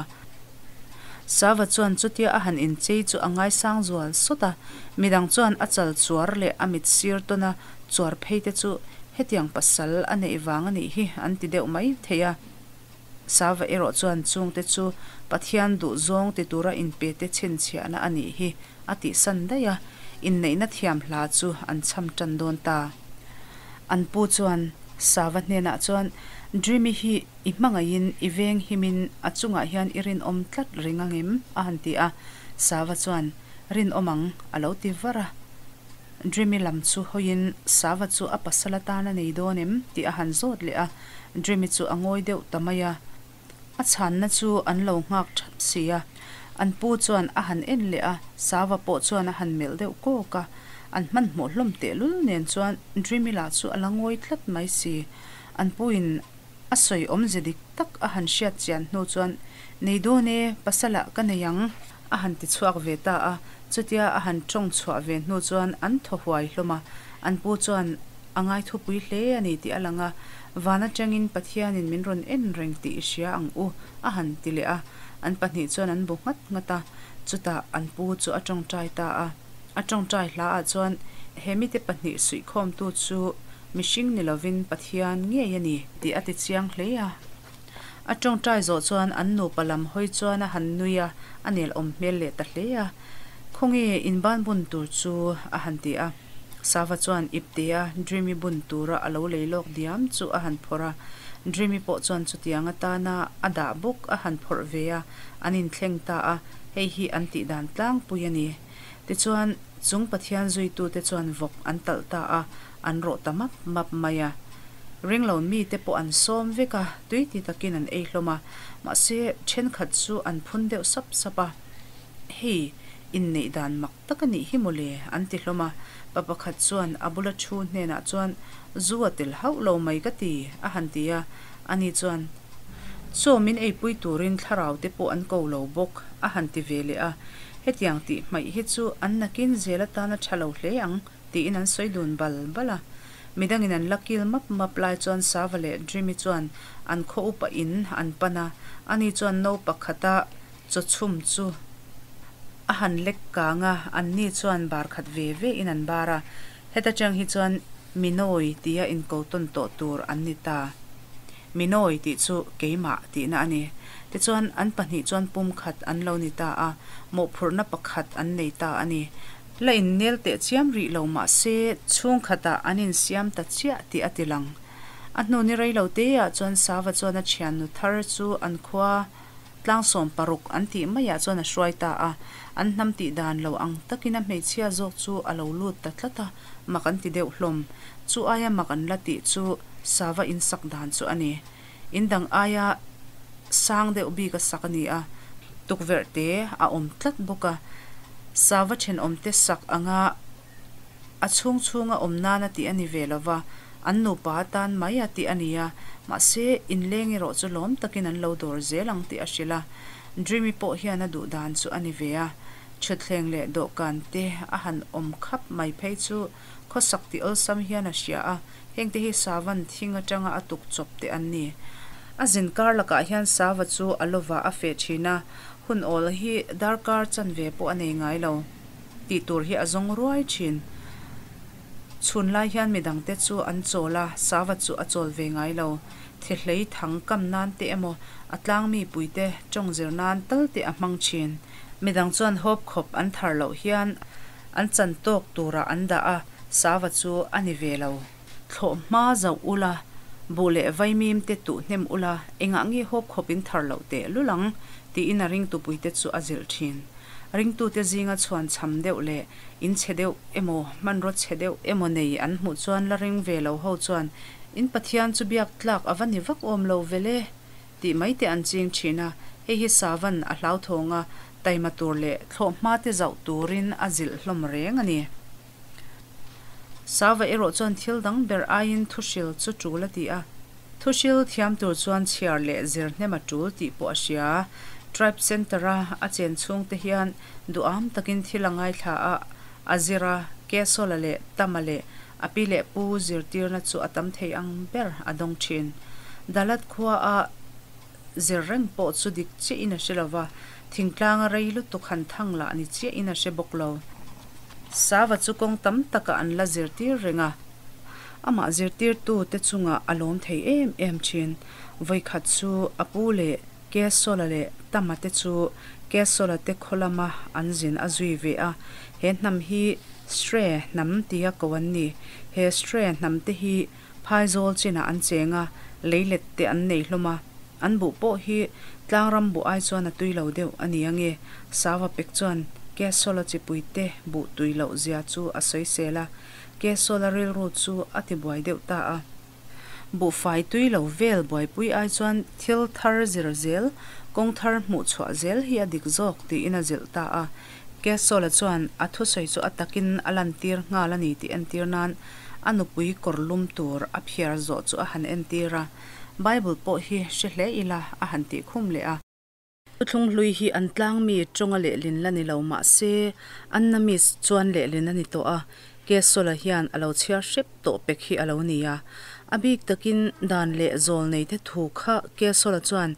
Sava chuan chutia a han inchei chu a ngaisang zual sawt a, midang chuan a chal chuar leh a mit sir tawn a chuar phei te chu hetiang pasal a neih vang a nih hi an ti deuh mai thei a. Sava erawh chuan chungte chu Pathian duh zawng ti tura inpete chhinchhiahna a nih hi a tihsan daih a, inneihna thiam hla chu an cham tan dawn ta. An pu chuan Sava hnenah chuan, Dreamy hi i hmangaihin i veng himin a chungah hian i rinawm tlat ring angem? a han ti a, Sava chuan, Rinawm ang, a lo ti var a. Dreamy lam chu hawiin Sava chu a pasal atan a nei dawn em tih a han zawt leh a, Dreamy chu a ngawi deuh ta mai a. A chhanna chu an lo nghak thap si a. An pu chuan a han en leh a, Sava pawh chuan a han melh deuh kawk a. An hmanhmawh hlawm tehlul nen chuan Dreamy lah chu a la ngawi tlat mai si. An puin A sawi awmze dik tak a han hriat chian hnu chuan, Nei dawn e, pasalah ka nei ang, a han ti chhuak ve ta a. Chutia a han tawng chhuah ve hnu chuan an thaw huai hlawm a. An pu chuan a ngaithupui hle a ni tih a lang a, Van atangin Pathianin min rawn en reng tih i hria ang u, a han ti leh a. An pahnih chuan an bu nghat nghat a. Chutah an pu chu a tawngtai ta a. A tawngtai hlaah chuan he mite pahnih suihkhawmtu chu Mihring ni lovin Pathian ngei a ni tih a ti chiang hle a. A tawngtai zawh chuan an nupa lam hawi chuan a han nui a, a nel awm hmel leh ta hle a. Khawnge inban bun tur chu? a han ti a. Sava chuan iptea Dreamy bun tura a lo lei lawk diam chu a han phawrh a. Dreamy pawh chuan chutiang atana a dah bawk a han phawrh ve a, an inthleng ta a, hei hi an tihdan tlangpui a ni. Tichuan, chung Pathian zuitute chuan vawk an talh ta a, an rawh ta map map mai a. Ringlo mite pawh an sawm vek a, tui ti takin an ei hlawm a. Mahse, thenkhat chu an phun deuh sap sap a, Hei, inneih dan mak tak a nih hi mawle, an ti hlawm a. Pa pakhat chuan a bula thu hnenah chuan, Zu a tel hauh lo mai ka ti, a han ti a. Ani chuan, Chaw min eipui turin thlarau te pawh an ko lo bawk, a han ti ve leh a. Hetiang tih hmaih hi chu an nakin zel atana tha lo hle ang, tiin an sawi dun bal bal a. Midangin an la kil map map lai chuan Sava leh Dreamy chuan an khaw upa in an pan a, ani chuan no pakhata chaw chhum chu a han lek kang a, anni chuan bar khat ve ve in an bar a. Heta chang hi chuan Minawi tia inko tawn tawh tur an ni ta. Minawi tih chu keimah tihna a ni. Tichuan an pahnih chuan pumkhat an lo ni ta a, mawhphurhna pakhat an nei ta a ni. La innel teh chiam rih lo mah se chhungkhatah an insiam ta chiah tih a ti lang. A hnu ni rei lo teah chuan Sava chuan a thiannu thar chu an khua tlang 60 an tih maiah chuan a hruai ta a. An hnam tih dan lo ang takin a hmeichhia zawk chu a lo lut ta tlat a, mak an ti deuh hlawm. Chu aia mak an la tih chu Sava insak dan chu a ni. In dang aia sang deuh bik a sak a ni a, tukverh te a awm tlat bawk a. Sava thenawmte sak anga a chhung chhunga awm nana tih a ni ve lo va, an nupa atan mai a tih a ni a, mahse inleng erawh chu lawm takin an lo dawr zel ang tih a hrilh a. Dreamy pawh hian a duh dan chu a ni ve a, thutthleng leh dawhkan te a han awm khap mai phei chu khawsak tih awlsam hian a hria a, hengte hi Savan thing atanga a tuk chawp te an ni. A zin kar lakah hian Sava chu a lovah a feh thin a, hun awl hi darkar chanve pawh a nei ngai lo. Tih tur hi a zawng ruai thin. Chhun lai hian midangte chu an chawl a, Sava chu a chawl ve ngai lo. Thehlei thang kam nan te emaw, a tlang mi puite tawng zir nan tal te a hmang thin. Midang chuan hawp khawp an thar loh hian an chan tawk turah an dah a, Sava chu a ni ve lo. Thlawh hma zauh ula, buh leh vaimim te tuh hnem ula, engah nge hawp khawp in thar loh teh lul ang? tiin a ringtupuite chu a zilh thin. Ringtute zinga chhuan cham deuh leh in chhe deuh emaw, hmanraw chhe deuh emaw nei an hmuh chuan la ring ve lo ho chuan, In Pathian chu biak tlak a va ni vak awm lo vel e, tih mai te an ching thin a. Hei hi Savan a hlauthawng a, taima tur leh thlawh hma te zauh turin a zilh hlawm reng a ni. Sava erawh chuan thil dang ber aiin thuhril chu tul a ti a. Thuhril thiam tur chuan chhiar leh zir hnem a tul tih pawh a hria. Tribe Centre-a a chen chhungte hian duham takin thil a ngaithla a, a zir a, Kesola leh Tama leh a pi leh pu zirtirna chu a tam thei ang ber a dawng thin. Dalat khuaa zir reng pawh chu dik chiahin a hre lo va, thingtlanga rei lutuk han thang lah ni chiahin a hre bawk lo. Sava chu kawng tam takah an la zirtir reng a. Amah zirtirtute chungah a lawm thei em em thin. Vawikhat chu a pu leh Kesola leh Tama te chu Kesola te khaw lama an zin a zui ve a. He hnam hi Stre hnam tia ko an ni. He Stre hnam te hi Phaizawl chinah an cheng a, leilet te an nei hlawm a. An buh pawh hi tlangram buh ai chuan a tui lo deuh a ni ange. Sava pek chuan Kesola chipui te buh tui loh zia chu a sawisel a. Kesola rilru chu a ti buai deuh ta a. Buhfai tui lo vel buaipui ai chuan thil thar zir zel, kawng thar hmuh chhuah zel hi a dik zawk tiin a zilh ta a. Kesola chuan a thusawi chu a takin a lantir nghal a ni tih entir nan a nupui kawr lum tur a phiar zawh chu a han entir a. Bible pawh hi hre hle ila a han tih khum leh a. Thuthlung hlui hi an tlangmi tawnga lehlin la ni lo mah se, Annamese chuan lehlin a ni tawh a, Kesola hian a lo chhiar hrep tawh pek hi a lo ni a. A bik takin dan leh zawl neite thu kha Kesola chuan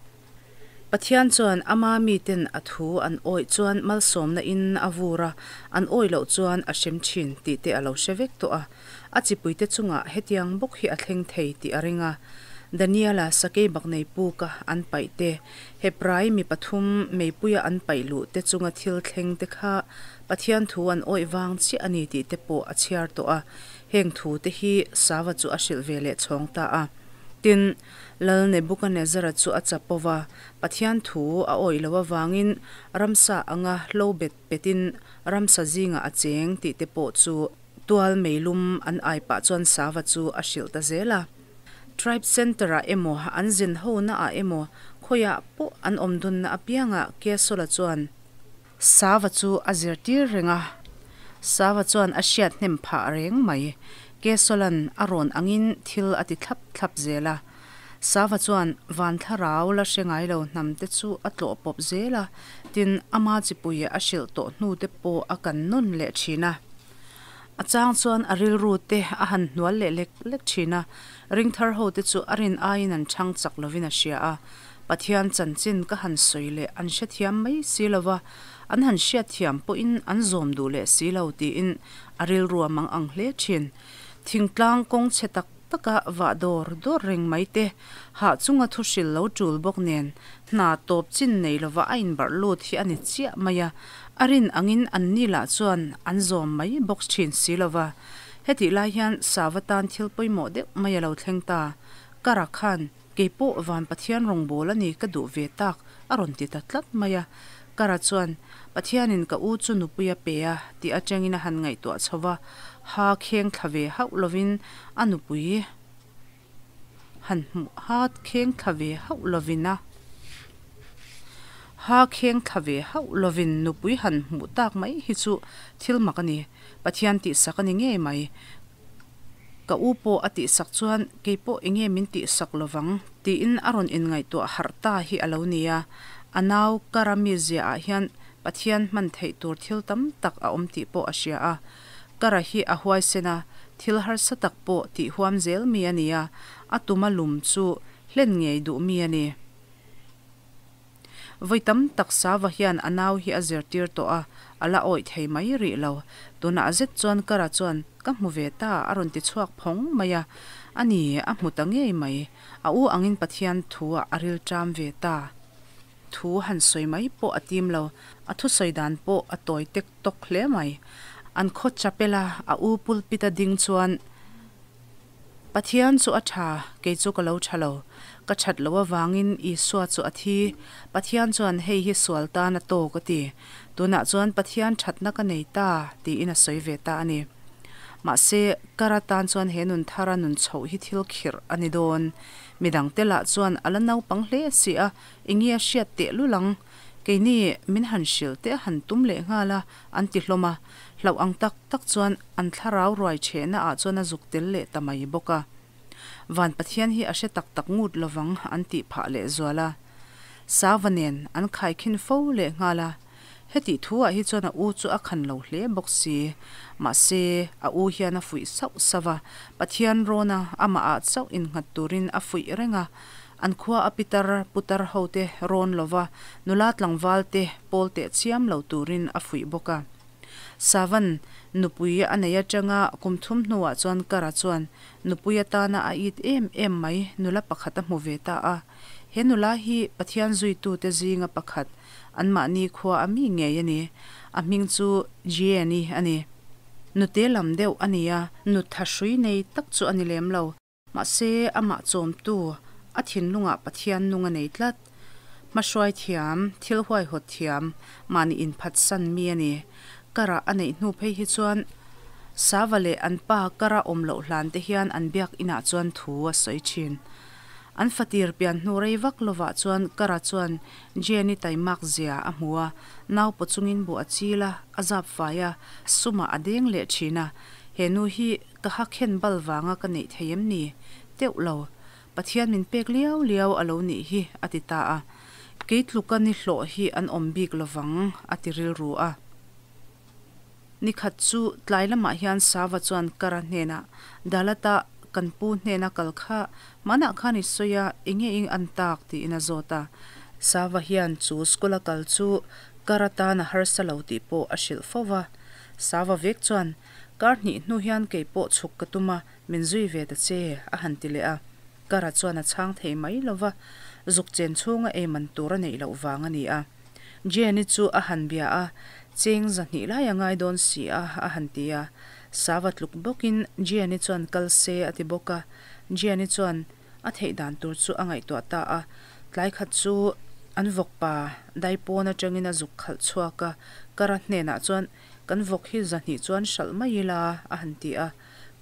Pathian chuan ama miten a thu an awih chuan malsawmna in a vur a, an awih loh chuan a hrem thin tih te a lo hre vek tawh a. A chipuite chungah hetiang bawk hi a thleng thei tih a ring a. Daniela sakei baknei puka an paih te, Hebrai mi pathum meipuia an paih luh te chunga thil thleng te kha Pathian thu an awih vang chiah a ni tih te pawh a chhiar tawh a. Heng thu te hi Sava chu a hrilh ve leh chhawng ta a. Tin, Lal Nebukanezzara chu a chapo va, Pathian thu a awih loh avangin ramsa anga hlo bet petin ramsa zingah a cheng tih te pawh chu Tual meilum an ai pah chuan Sava chu a hrilh ta zel a. Tribe Centre-ah emaw, an zin honaah emaw, khawiah pawh an awm dunna apiangah Kesola chuan Sava chu a zirtir reng a. Sava chuan a hriat hnem phah reng mai. Kesola'n a rawn angin thil a ti thlap thlap zel a. Sava chuan van thlarau la hre ngai lo hnam te chu a tlawh pawp zel a, tin ama chipui a hrilh tawh hnu te pawh a kan nawn leh thin a. A chang chuan a rilru te a han hnual leh lek lek thin a, ringthar ho te chu a rin aiin an chhang chak lovin a hria a. Pathian chanchin ka han sawi leh an hrethiam mai si lo va, an han hriatthiam pawhin an zawm duh leh si lo tiin a rilru a mang ang hle thin. Thingtlang kawng chhe tak taka vah dawr dawr reng mai te, hah chunga thu hrilh lo tul bawk nen hna tawp chin nei lova a inbarh lut hi a ni chiah mai a, a rin angin an ni lah chuan an zawm mai bawk thin si lova. Hetih lai hian Sava tan thil pawimawh deuh mai a lo thleng ta. Kara khan, Kei pawh van Pathian rawngbawl a ni ka duh ve tak, a rawn ti ta tlat mai a. Kara chuan, Pathianin ka u chu nupui a pe a, tih atangin a han ngaihtuah chho va, ha kheng thla ve hauh lovin a nupui han hmuh ha kheng thla ve hauh lovin a ha kheng thla ve hauh lovin nupui han hmuh tak mai hi chu thil mak a ni. Pathian tihsak a ni ngei mai. Ka u pawh a tihsak chuan kei pawh enge min tihsak lovang tiin a rawn inngaihtuah harh ta hi a lo ni a. A nau Kara mizia ah hian Pathian hman theih tur thil tam tak a awm tih pawh a hria a. Kara hi a huaisen a, thil harsa tak pawh tih huam zel mi a ni a, a tuma lum chu hlen ngei duh mi a ni. Vawi tam tak Sava hian a nau hi a zirtir tawh a, a la awih thei mai rih lo. Tunah zet chuan Kara chuan, Ka hmu ve ta, a rawn ti chhuak phawng mai a. A ni, a hmu ta ngei mai. A u angin Pathian thu-ah a rilṭam ve ta. Thu han sawi mai pawh a tim lo, a thusawi dan pawh a tawi tek tawk hle mai. An khaw chapel-a a u pulpit-a ding chuan, Pathian chu a tha, kei chu ka lo tha lo. Ka that loh avangin Isua chu a thi. Pathian chuan hei hi sual tan a tawk a ti. Tunah chuan Pathian thatna ka nei ta, tiin a sawi ve ta a ni. Mahse, Kara tan chuan he nun thara nun chhoh hi thil khirh a ni dawn. Midangte lah chuan a la naupang hle si a, enge a hriat tehlul ang? Keini min han hrilh te a han tum leh nghal a, an ti hlawm a. Hlauh ang tak tak chuan an thlarau ruai chhehna ah chuan a zuk tel leh ta mai bawk a. Van Pathian hi a hre tak tak ngut lovang an tih phah leh zual a. Sava nen an khaikhin fo leh nghal a. Hetih thu ah hi chuan a u chu a khan lo hle bawk si. Mahse, a u hian a fuih sauh sauh a, Pathian rawna amah ah chauh innghat turin a fuih reng a. An khua a pitar putar ho te rawn lova nula tlangval te pawl teh chiam lo turin a fuih bawk a. Savan nupui a nei atanga kum thum hnuah chuan Kara chuan nupui atana a it em em mai nula pakhat a hmu ve ta a. He nula hi Pathian zuitute zinga pakhat, anmahni khua a mi ngei a ni. A hming chu Jeannie a ni. Nute lam deuh a ni a, nu thahrui nei tak chu a ni lem lo. Mahse, amah chawmtu, a thinlungah Pathian nung a nei tlat. Hmahruai thiam, thil huaihawt thiam, mahni inphatsan mi a ni. Karah a neih hnu phei hi chuan Sava leh an pa kara awm loh hlan te hian an biak inah chuan thu a sawi thin. An fatir pian hnu rei vak lovah chuan Kara chuan Jenny taimak zia a hmu a, nau paw chungin buh a chil a, a zap fai a, sumah a deng leh thin a. He nu hi Ka ha khen bal vanga ka neih thei em ni? Teuh lo. Pathian min pek liau liau a lo nih hi, a ti ta a. Kei tluka ni hlawh hi an awm bik lovang, a ti rilru a. Nikhat chu tlai lamah hian Sava chuan Kara hnenah, Dalata, kan pu hnena kal kha hmanah khan i sawi a, enge ing an tak? tiin a zawt a. Sava hian chu school a kal chu Kara tan a harsa lo tih pawh a hrilh fo va. Sava vek chuan, Kar hnih hnu hian kei pawh chhuk ka tum a, min zui ve ta che, a han ti leh a. Kara chuan a chhang thei mai lo va, zuk chen chhunga ei man tur a neih loh vang a ni a. Jenny chu a han bia a, Cheng zahnih lai a ngai dawn si a, a han ti a. Sava tluk bawkin Jenny chuan kal se a ti bawk a. Jenny chuan a theih dan tur chu a ngaihtuah ta a. Tlai khat chu an vawkpa daipawn atangin a zuk khalh chhuak a, Kara hnenah chuan Kan vawk hi zahnih chuan hralh mai ila, a han ti a.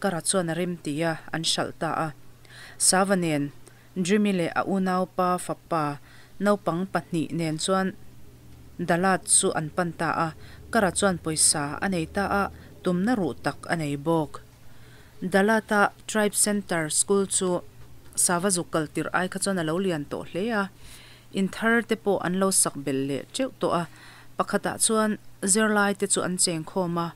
Kara chuan a rem ti a, an hralh ta a. Sava nen, Jimmy leh a unaupa fapa naupang pahnih nen chuan Dalat chu an pan ta a. Kara chuan pawisa a nei ta a, tumna ruh tak a nei bawk. Dalat-a Tribe Centre School chu Sava zuk kal tirh ai kha chuan a lo lian tawh hle a. In thar te pawh an lo sak belh leh teuh tawh a, pakhatah chuan zirlai te chu an cheng khawm a,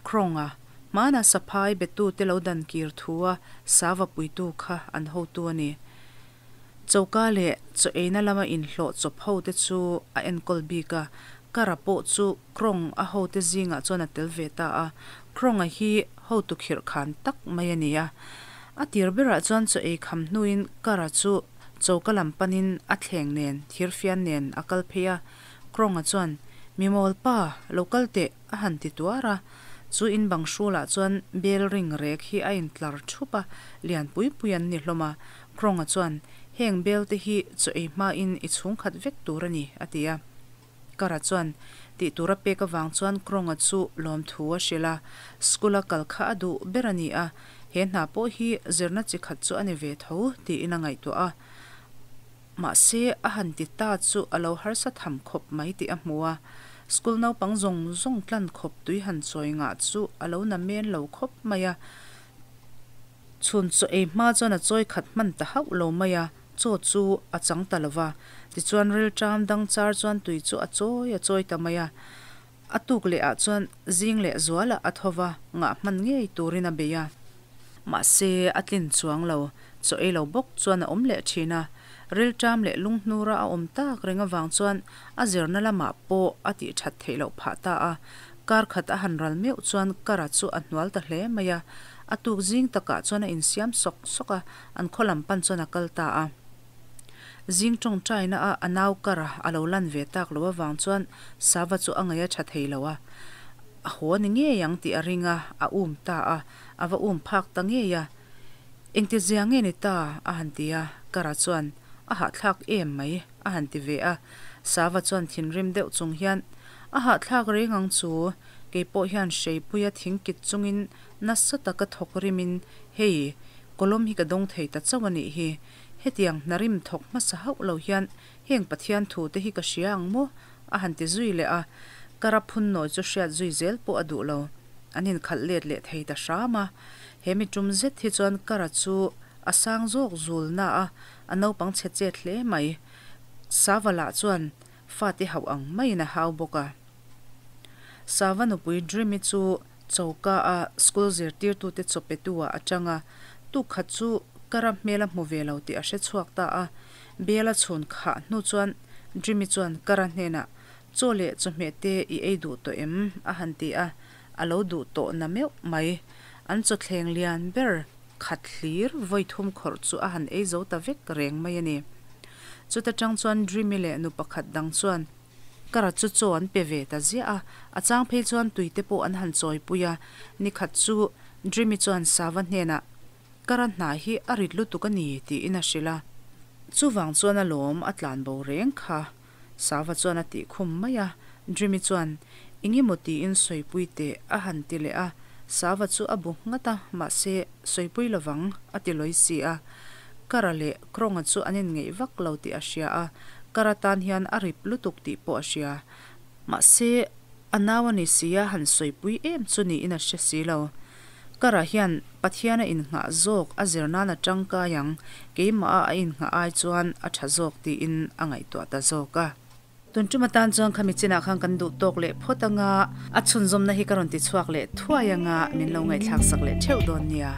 Kronga, hmana saphai betu te lo dan kir thu a sava puitu kha an hotu a ni. Choka leh chaw eina lama inhlawh chawp ho te chu a enkawl bik a, Kara pawh chu Krong a hote zingah chuan a tel ve ta a, Kronga hi hotu khirh khan tak mai a ni a. A tir berah chuan chaw ei kham hnuin Kara chu Choka lam panin a thleng nen, thirfian nen a kal phei a, Kronga chuan, Mi mawl pa, lo kal teh, a han ti tuar a. Chu in bang hrulah chuan bel ring rek hi a intlar thup a, lian pui pui an ni hlawm a. Kronga chuan, Heng bel te hi chaw ei hmain i chhungkhat vek tur a ni, a ti a. Kara chuan tih tur a pek avang chuan Kronga chu lawmthu a hrilh a, School-a kal kha a duh ber a ni a, he hna pawh hi zirna chi khat chu a ni ve tho tiin a ngaihtuah a. Mahse, a han ti ta chu a lo harsa tham khawp mai tih a hmu a, school naupang zawng zawng tlan khawp tui han chawi ngah chu a lo na men lo khawp mai a. Chhun chaw ei hma chuan a chawi khat hman ta hauh lo mai a, chaw chu a chang ta lo va. Tichuan rilṭam dang char chuan tui chu a chawi a chawi ta mai a. A tuk leh ah chuan zing leh zualah a tho va, ngah hman ngei turin a bei a. Mahse, a tlin chuang lo, chaw ei lo bawk chuan a awm leh thin a. Rilṭam leh lunghnura a awm tak reng avang chuan a zirna lamah pawh a tih that theih loh phah ta a. Kar khat a han ral meuh chuan Kara chu a hnual ta hle mai a. A tuk zing takah chuan a insiam sawk sawk a, an khaw lam pan chuan a kal ta a. Zing tawngtaina a a nau kara a lo lan ve tak loh avang chuan Sava chu a ngaih a tha thei lo a, a haw ni ngei ang tih a ring a, a um ta a, a va um phak ta ngei a. Engti zia nge ni ta? a han ti a, Kara chuan, A hahthlak em mai, a han ti ve a. Sava chuan thinrim deuh chung hian, A hahthlak reng ang chu, kei pawh hian hreipuia thingkit chungin nasa taka thawk rimin hei kawlawm hi ka dawng thei ta chauh a nih hi. Hetiang hna rim thawk hmasa hauh lo hian heng Pathian thu te hi ka hria ang maw? a han ti zui leh a, ka rap phun nawi chu hriat zui zel pawh a duh lo. An inkhalh let leh thei ta hram a. He mi tum zet hi chuan ka ra chu a sang zawk zul na a, a naupang chhe chet hle mai. Sava lah chuan fate hauh ang maiin a hau bawk a. Sava nupui Dreamy chu Choka a school zirtirtute chaw petu ah a tang a, tuk khat chu ka ram hmel a hmu ve lo tih a hre chhuak ta a. Bel a chhun khah hnu chuan Jimmy chuan Kara hnenah, Chaw leh chawhmeh te i ei duh tawh em? a han ti a, a lo duh tawh na meuh mai. An chawthleng lian ber khat hlir vawi thum khawrh chu a han ei zo ta vek reng mai a ni. Chuta tang chuan Jimmy leh nu pakhat dang chuan Kara chu chaw an pe ve ta ziah a, a chang phei chuan tui te pawh an han chawi pui a. Ni khat chu Dreamy chuan Sava hnenah, Kara hna hi a rit lutuk a ni, tiin a hrilh a. Chuvang chuan a lawm a tlan bo reng kha, Sava chuan a tih khum mai a. Dreamy chuan, Eng emaw tiin sawipui teh, a han ti leh a. Sava chu a bu nghat a, mahse, sawipui lovang, a ti lawi si a. Kara leh Kronga chu an inngeih vak lo tih a hria a, Kara tan hian a rip lutuk tih pawh a hria. Mahse, a nau a ni si a, han sawipui em chu niin a hre si lo. Kara hian Pathian a innghah zawk a zir nan a tangkai ang, keimah a a innghah ai chuan a tha zawk tiin a ngaihtuah ta zawk a. Tun tum atan chuan khami chinah khan kan duh tawk leh phawt anga, a chhunzawmna hi ka rawn ti chhuak leh thuai anga min lo ngaihthlak sak leh theuh dawn nia.